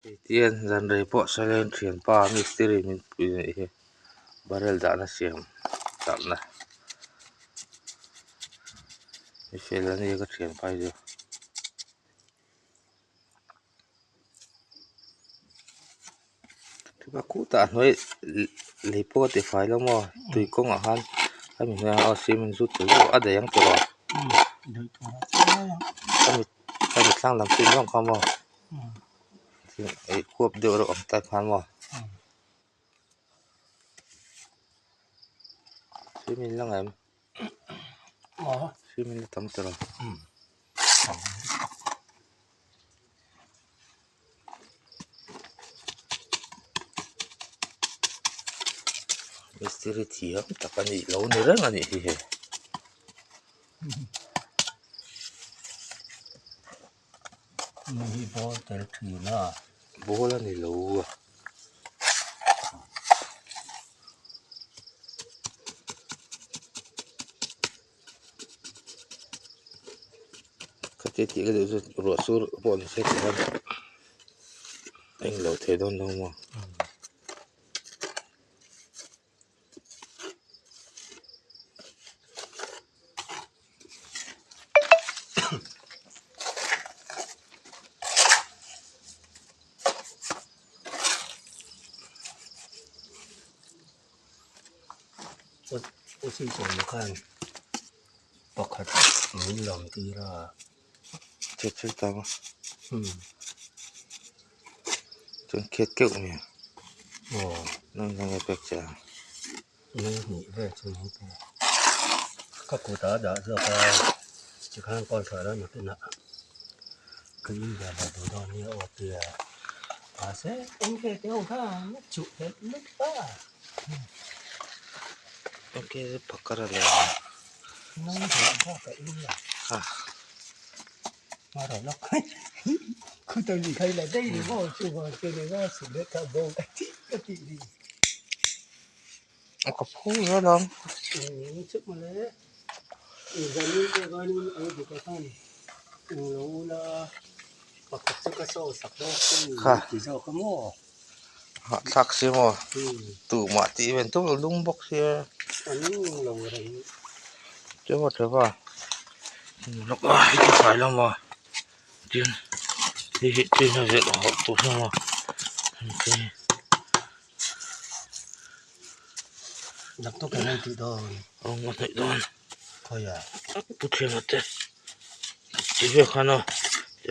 Tian zan rei pawh sawilaiin thianpa mistiri min pui anih hi barrel dahna siam dahna mi fel a nia ka thianpa hi chu. Khutah a hnuai lei pawh a tifai lo maw tui kawngah khan hemi hnuaiah aw cement zut tur deuh a daih ang tawh a hemi thlang lam chin zawng kha maw ih khuap deuh reuh ang tak khan maw cement la ngem cement la tam tawh lo. Mistiri thiam tak a nih lo ni reng a nih hi hei. Mi hi ball tel thin a. Ball a ni lo a. Khatia tih ka duh chu ruah sur pawh ni se tih khan englo thei dawn lo maw. Khan pakhat min lam tir a. Chhe chhe ta maw chuan khiat keuh mai a aw nang hian nge pek che a nang hnih vel chu min pe ka kut ah dah zawk a tikhan call tha lo nakinah ka inbiak leh duh dawn nia aw tia mahse eng nge te ho khan a chuh hlelh lutuk a. Ka phu zel ang. Kha. Hahthlak si maw tumah tih ven tum lo lung bawk sia cheva cheva lawk a hei chu fai lo maw tin hei hi tin a velh hawh tur hi maw rawng a hnaih dawn pu thiana te ti vel khan a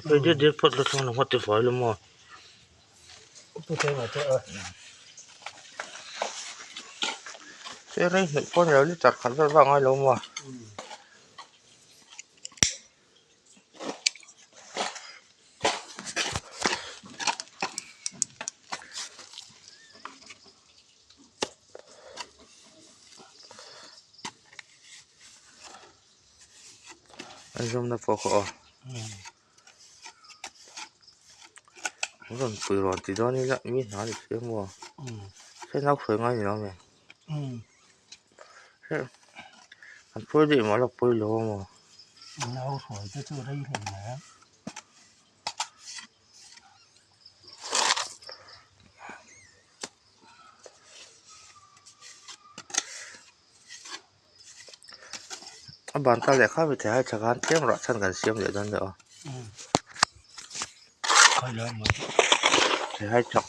phei diat diat phawt la thlang lo ngawt tifai lo maw. Rei hnaih pawh a ni lo litre khat vel vak a ngai lo maw. An zawmna pawh kha aw. Rawn pui rawn ti dawn ila mi hna ni si maw hei nau hruai ngai ni lo nge hei an phuai daih mah la pawi lo maw. Nau hruai te chu rei hle mai a. A ban ta leh kha mi thei hai tha khan tlem rah chhan kan siam leh dawn deuh a thei hai chak.